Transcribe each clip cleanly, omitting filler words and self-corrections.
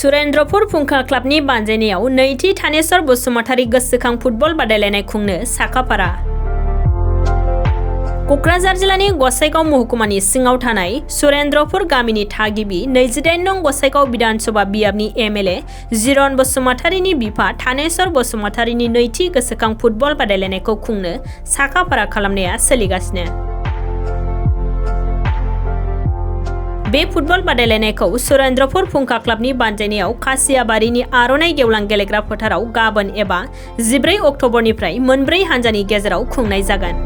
सुरेन्द्रपुर फुंखा क्लाबनि बानजायनायाव नैथि थानेश्वर बसुमतारी गोसोखां फुटबल बादायलायनाय खुंनो साखाफारा। कक्राझार जिल्लानि गसाइगाव महकुमानि सिङाव थानाय सुरेन्द्रपुर गामिनि थागिबि 28 नं गसाइगाव विधानसभा बियाबनि एमएलए जिरन बसुमतारीनि बिफा थानेश्वर बसुमतारीनि नैथि गोसोखां फुटबल बादायलायनायखौ खुंनो साखाफारा खालामनाया सोलिगासिनो। बे फुटबल बादायलायनायखौ सुरेन्द्रपुर फुंखा क्लाबनि बानजायनायाव खासियाबारिनि आर'नाइ गेवलां गेलेग्रा फोथाराव गाबोन एबा 14 अक्ट'बरनिफ्राय मोनब्रै हानजानि गेजेराव खुंनाय जागोन।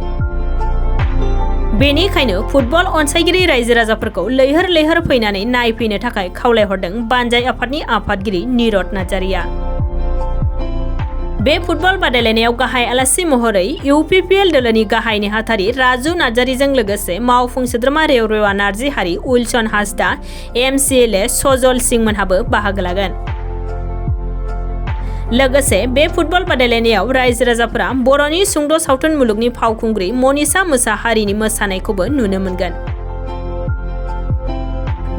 बेनिखायनो फुटबल अनसायगिरि रायजो राजाफोरखौ लैहोर लैहोर फैनानै नायफैनो थाखाय खावलायहरदों बानजाय आफादनि आफादगिरि निरद नार्जारिया। बे फुटबल बादायलायनायाव गाहाय आलासि महरै इउपिपिएल दोलोनि गाहाय नेहाथारि राजु नार्जारिजों लोगोसे मावफुं सोद्रोमा रेवरेवा नार्जिहारि उइलसन हासदा एमसिएलए सजल सिंह मोनहाबो बाहागो लागोन। लोगोसे बे फुटबल बादायलायनायाव रायजो राजाफोरा बर'नि सुंद' सावथुन मुलुगनि फावखुंग्रि मनिषा मोसाहारिनि मोसानायखौबो नुनो मोनगोन।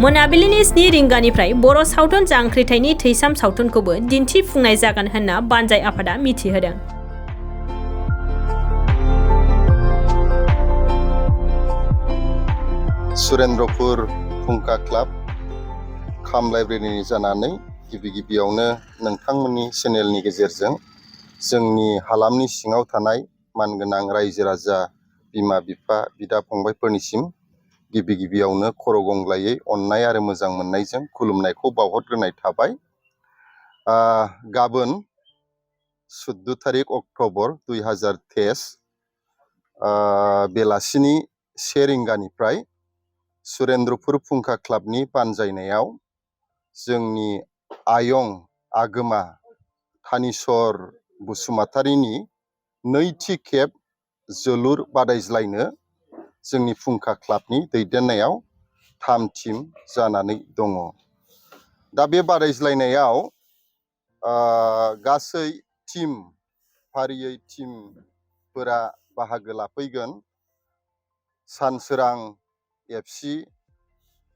मोनाबिलिनि 7 रिंगानिफ्राय बर' सावथुन जांख्रिथायनि थैसाम सावथुनखौबो दिन्थिफुंनाय जागोन होनना बानजाय आफादा मिथिहोदों। सुरेन्द्रपुर फुंखा क्लाब खाम लाइब्रेरिनि जानानै गिबियावनो नोंथांमोननि चेनेलनि गेजेरजों जोंनि हालामनि सिङाव थानाय मानगोनां रायजो राजा बिमा बिफा बिदा फंबायफोरनिसिम गिबियावनो खर' गंग्लायै अननाय आरो मोजां मोननायजों खुलुमनायखौ बावहरग्रोनाय थाबाय। गाबोन 14 थारिख अक्ट'बर 2023 बेलासिनि 1 रिंगानिफ्राय सुरेन्द्रपुर फुंखा क्लाबनि बानजायनायाव जोंनि आयं आगोमा थानेश्वर बसुमतारीनि नैथि खेब जोलुर बादायज्लायनो जोंनि फुंखा क्लाबनि दैदेननायाव थाम टिम जानानै दङ। दा बे बादायज्लायनायाव गासै टिम फारियै टिमफोरा बाहागो लाफैगोन। सानसोरां एफसि,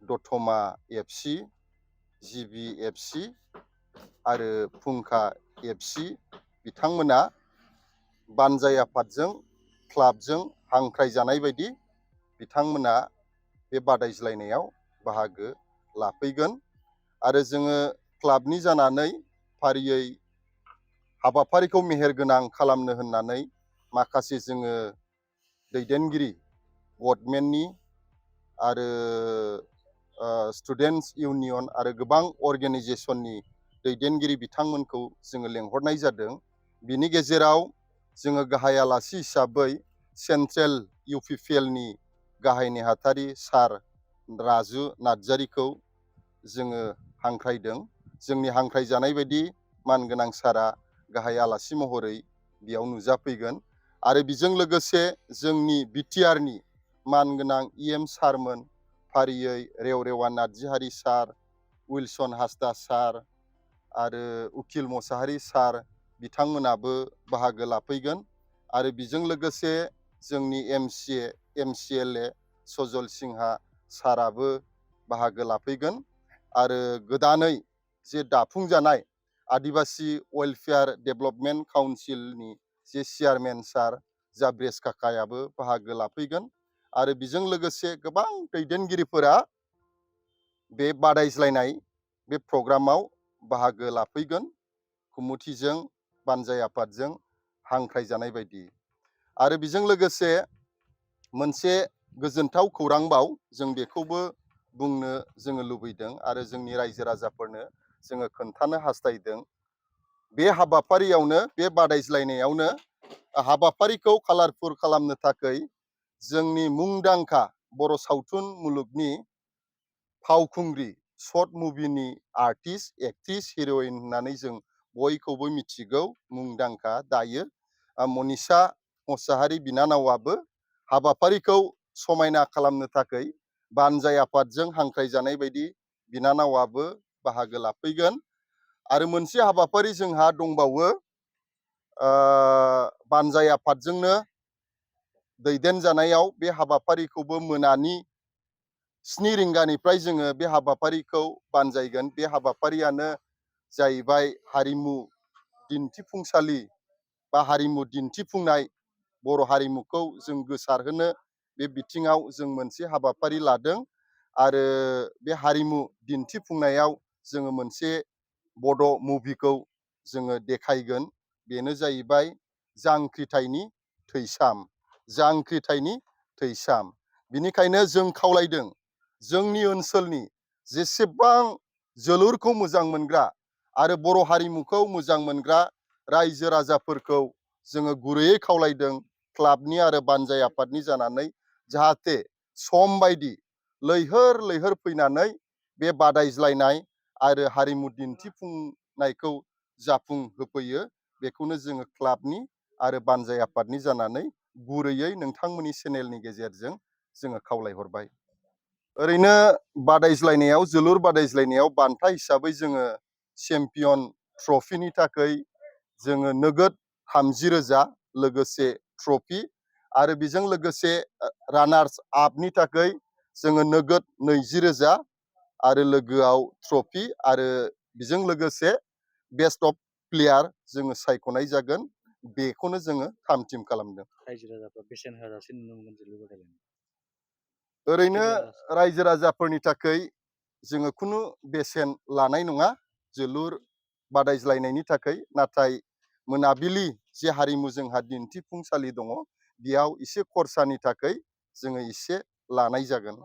दतमा एफसि, जिबि एफसि आरो फुंखा एफसि बिथांमोना बानजाय आफादजों क्लाबजों हांख्रायजानाय बायदि बिथांमोना बे बादायज्लायनायाव बाहागो लाफैगोन आरो जोङो क्लाबनि जानानै फारियै हाबाफारिखौ मेहेरगोनां खालामनो होननानै माखासे जोङो दैदेनगिरि गभर्नमेन्टनि आरो स्टुडेन्टस इउनियन आरो गोबां अर्गेनाइजेसननि दैदेनगिरि बिथांमोनखौ जोङो लेंहरनाय जादों। बिनि गेजेराव जोङो गाहाय आलासि हिसाबै सेन्ट्रेल इउपिपिएलनि गाहाय नेहाथारि सार राजु नार्जारिखौ जोङो हांख्रायदों। जोंनि हांख्रायजानाय बायदि मानगोनां सारा गाहाय आलासि महरै बेयाव नुजाफैगोन आरो बेजों लोगोसे जोंनि बिटिआरनि मानगोनां इएम सारमोन फारियै रेवरेवा नार्जिहारि सार, उइलसन हासदा सार आरो उकिल मोसाहारि सार बिथांमोनाबो बाहागो लाफैगोन आरो बेजों लोगोसे जोंनि एमसिएलए सजल सिंहा साराबो बाहागो लाफैगोन आरो गोदानै जे दाफुंजानाय आदिबासि वेलफेयार डेभेलपमेन्ट काउन्सिलनि जे चेयारमेन सार जाब्रेस काकायाबो बाहागो लाफैगोन आरो बेजों लोगोसे गोबां दैदेनगिरिफोरा बे बादायज्लायनाय बे प्रग्रामाव बाहागो लाफैगोन कमिटिजों बानजाय आफादजों हांख्रायजानाय बायदि। आरो बेजों लोगोसे मोनसे गोजोनथाव खौरांबाव जों बेखौबो बुंनो जोङो लुबैदों आरो जोंनि रायजो राजाफोरनो जोङो खोन्थानो हास्थायदों। बे हाबाफारियावनो बे बादायज्लायनायावनो हाबाफारिखौ कालारफुल खालामनो थाखाय जोंनि मुंदांखा बर' सावथुन मुलुगनि फावखुंग्रि शर्ट मुभिनि आर्टिस्ट एक्ट्रिस हिर'इन होननानै जों बयखौबो मिथिगौ मुंदांखा दायो मनिषा मोसाहारि बिनानावाबो हाबाफारिखौ समायना खालामनो थाखाय बानजाय आफादजों हांख्रायजानाय बायदि बिनानावाबो बाहागो लाफैगोन आरो मोनसे हाबाफारि जोंहा दंबावो बानजाय आफादजोंनो दैदेनजानायाव बे हाबाफारिखौबो मोनानि 7 रिंगानिफ्राय जोङो बे हाबाफारिखौ बानजायगोन। बे हाबाफारियानो जाहैबाय हारिमु दिन्थिफुंसालि बा हारिमु दिन्थिफुंनाय। बर' हारिमुखौ जों गोसारहोनो बे बिथिङाव जों मोनसे हाबाफारि लादों आरो बे हारिमु दिन्थिफुंनायाव जोङो मोनसे बड' मुभिखौ जोङो देखायगोन। बेनो जाहैबाय जांख्रिथायनि थैसाम। जांख्रिथायनि थैसाम। बिनिखायनो जों खावलायदों जोंनि ओनसोलनि जेसेबां जोलुरखौ मोजां मोनग्रा आरो बर' हारिमुखौ मोजां मोनग्रा रायजो राजाफोरखौ जोङो गुरैयै खावलायदों क्लाबनि आरो बानजाय आफादनि जानानै जाहाथे सम बायदि लैहोर लैहोर फैनानै बे बादायज्लायनाय आरो हारिमु दिन्थिफुंनायखौ जाफुंहोफैयो। बेखौनो जोङो क्लाबनि आरो बानजाय आफादनि जानानै गुरैयै नोंथांमोननि चेनेलनि गेजेरजों जोङो खावलायहरबाय। ओरैनो बादायज्लायनायाव जोलुर बादायज्लायनायाव बान्था हिसाबै जोङो चेम्पियन ट्रफिनि थाखाय जोङो नोगोद 30,000 लोगोसे ट्रफि आरो बेजों लोगोसे रानार्स आपनि थाखाय जोङो नोगोद 20,000 आरो लोगोआव ट्रफि आरो बेजों लोगोसे बेस्ट अफ प्लेयार जोङो सायख'नाय जागोन। बेखौनो जोङो थाम थिम खालामदों। रायजो राजाफ्रा बेसेन होआजासे नुनो मोनगोन जोलुर बादायलायनाय। ओरैनो रायजो राजाफोरनि थाखाय जोङो खुनु बेसेन लानाय नङा जोलुर बादायज्लायनायनि थाखाय। नाथाय मोनाबिलि जे हारिमु जोंहा दिन्थिफुंसालि दङ बेयाव एसे खरसानि थाखाय जोङो एसे लानाय जागोन।